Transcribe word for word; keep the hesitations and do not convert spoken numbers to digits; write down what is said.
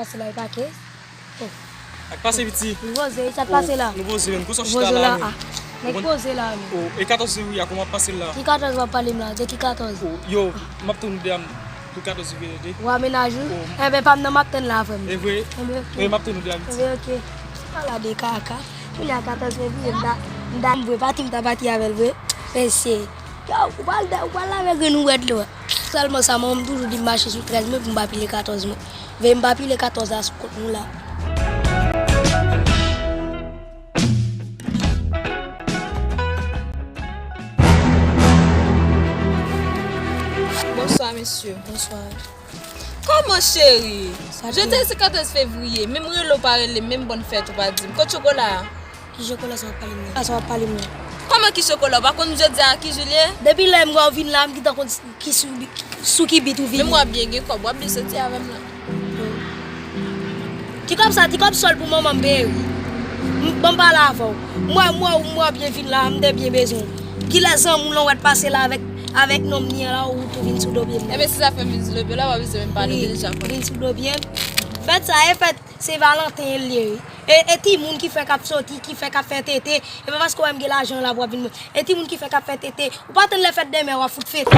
Se la e pa kenz. Sa k pase piti? Nou poze, sa k pase la? Nou poze menm, konsa w chita la menm? Nèg poze la menm. Oh, e katòz fevriye a, kòman w ap pase l la? Ki katòz w ap pale m la? De ki katòz? Oh, yo, m ap tann ou deyò pou katòz fevriye de. Ou a mennaj ou? Oh. Enben, pa m nan m ap tann la, frè m. E vre? Enben, ok. Wi, m ap tann ou deyò piti. Enben, ok. Ala de kaka. Kounye a katòz fevriye, m ta, m ta, m vre, pati m ta pati avè l vre. Mesye. Yo, ou pral, ou pral lave grenn ou wèd lò. Sèlman sa, mwen, m toujou di m mache sou trèz mwen pou m pa pile katòz mwen. Veye m pa pile katòz la sou kont nou la. Bonswa, mesye. Bonswa. Kòman, cheri? Sa byen. Jodi a se katòz fevriye, menm rele w pa rele m, menm bòn fèt ou pa di m. Kot chokola a? Ki chokola sa w ap pale m nan? Sa w ap pale m nan? Kòman ki chokola? Ou pa konn jodi a ki jou l ye? Depi lè m wè w vin la, m gentan konn ki sou, sou ki bit ou vini. Menm w ap byen gen kòb, w ap byen soti avè m la. Ti kòb sa, ti kòb sòl pou manman m peye wi. M, ban m pale avè w. M wè, m wè, m wè w byen vin la, m te byen bezwen w. Kilè zanmi w lan w wè t pase la avèk, avèk nonm li an la, ou tou vin sou do pye m. Enben, si zafè m vin sou do pye w la, w pa bezwen menm pale, w te deja konnen. Wi, vin sou do pye m. Fèt sa, e fèt Sen Valanten l ye wi. E, e timoun ki fèk ap soti, ki fèk ap fè tete, e pa paske w wè m gen lajan la pou w ap vin mwen. E timoun ki fèk ap fè tete, ou pa tann lè fèt de mè w ap fout fete.